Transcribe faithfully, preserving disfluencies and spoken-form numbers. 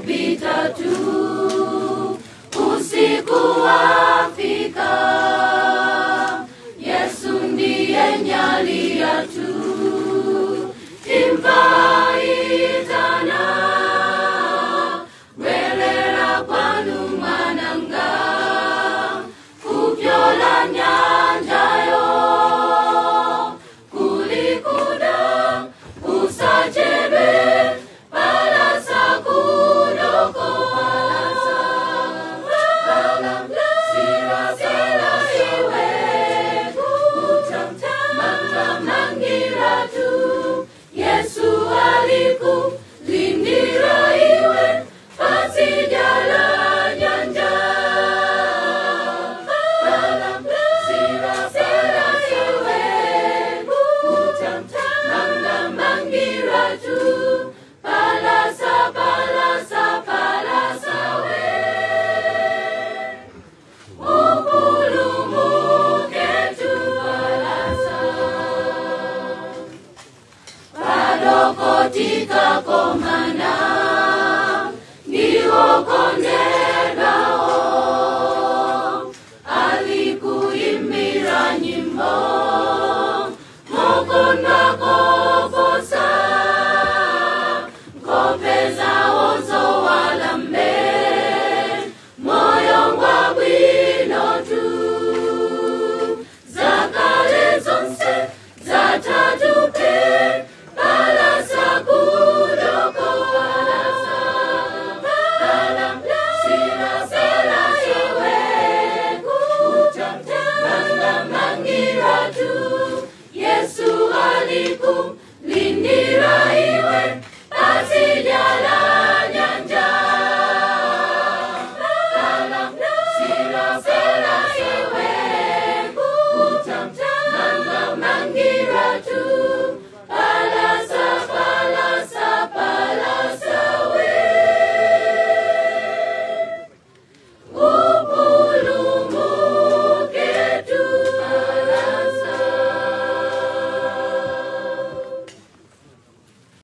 Vitatu, usiku wafika. Yesu ndiye nyali yatru. Imva itana, welela kwanu mwananga. Kupyola nyanja yo, kulikuda, usachedwe, palasa kudoko, palasa, pala, sila, sila iwe, kuta, manga, mangira tu, Yesu alikulindira iwe, pasi jala nyanja. Pala, sila, sila iwe, kuta, manga, mangira tu. Palasa, palasa, palasa we. Upulumuke tu palasa. Padoko tika komana, niwo konde